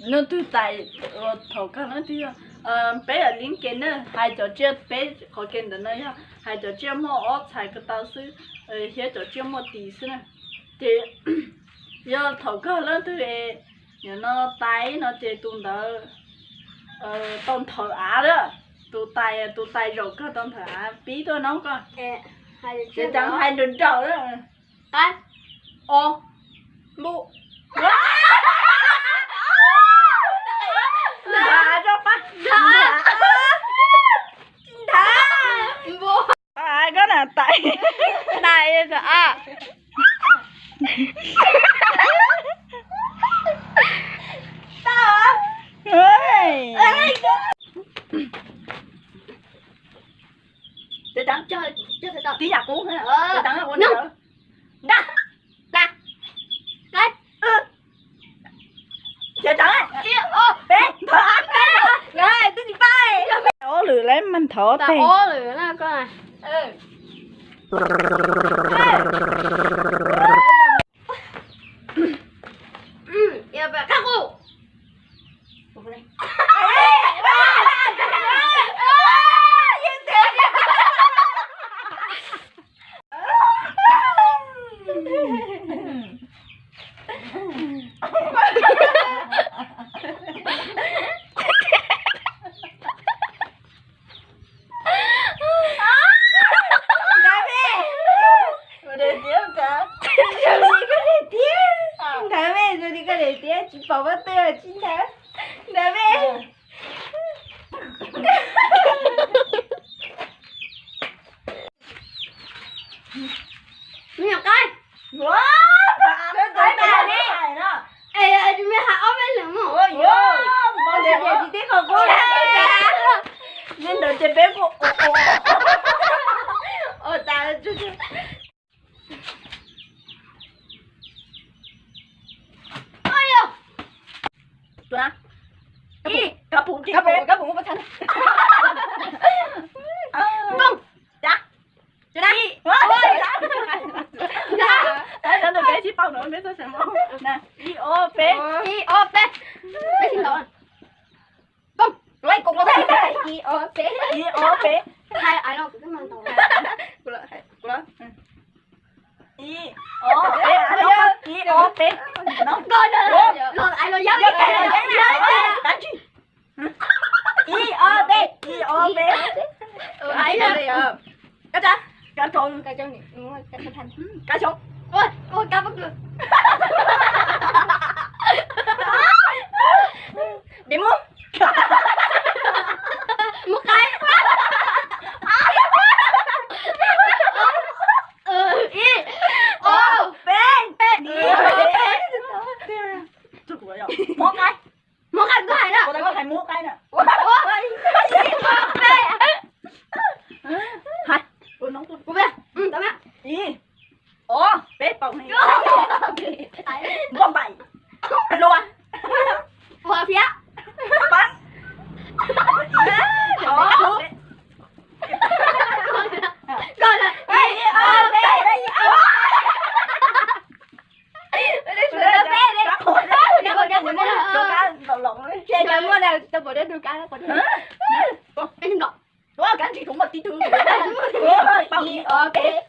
Leej twg tais, thaum kawg leej twg yog, peb yog li ke na, hais cov tsiaj, peb qhov ke ntawd no yog hais cov tsiaj muaj ob txhais ko taw xwb, thiab cov tsiaj muaj tis xwb na. Ces yog thaum kawg leej twg nim no tais no ces tus ntawd tau nthawv av lawm. Tus tais, tus tais zaum kawg tau nthawv av pib tuaj noob koj. Ces hais nraum nraum lawm. Qab, o, npu. Nthawv, nthawv, npu. Koj na tais, tais, Ob lwm lawm mas nthov teg. Ntawd me, ua daim tiab ntawd, zoo li koj daim tiab. Ntawd me, zoo li koj daim tiab, tsis pom pob tw tsis ntawd. Ntawd me. Me nyuam qaib. Es me hais ob peb lwm mus. Ntawd ces peb, ntawd ces peb, ua tas. Tua na. Kab pum, kab pum, kab pum, kab pum. Pum. Tua na. Tua na. Peb tsis paub no, peb txhob xav mob. Ib ob peb. Ib ob peb. Peb tsis tau. Pum. Ib ob peb. Ib ob peb. Hais ai no kuv twb mag tau. Ib ob peb, ib ob peb. Ib ob peb, ib ob peb. Kab tsa, kab tsa, kab tsa, kab tsa. Dej muag. Muag qaib. Ib ob peb, ib ob peb. Muag qaib. Muag qaib, koj hais na. Hais muag qaib na. Hais. Ib ob peb, paum ne. Npauj npaim. Hlua. Ua phiab. Pab. Thov. Koj na. Ib ob peb. Ib ob peb.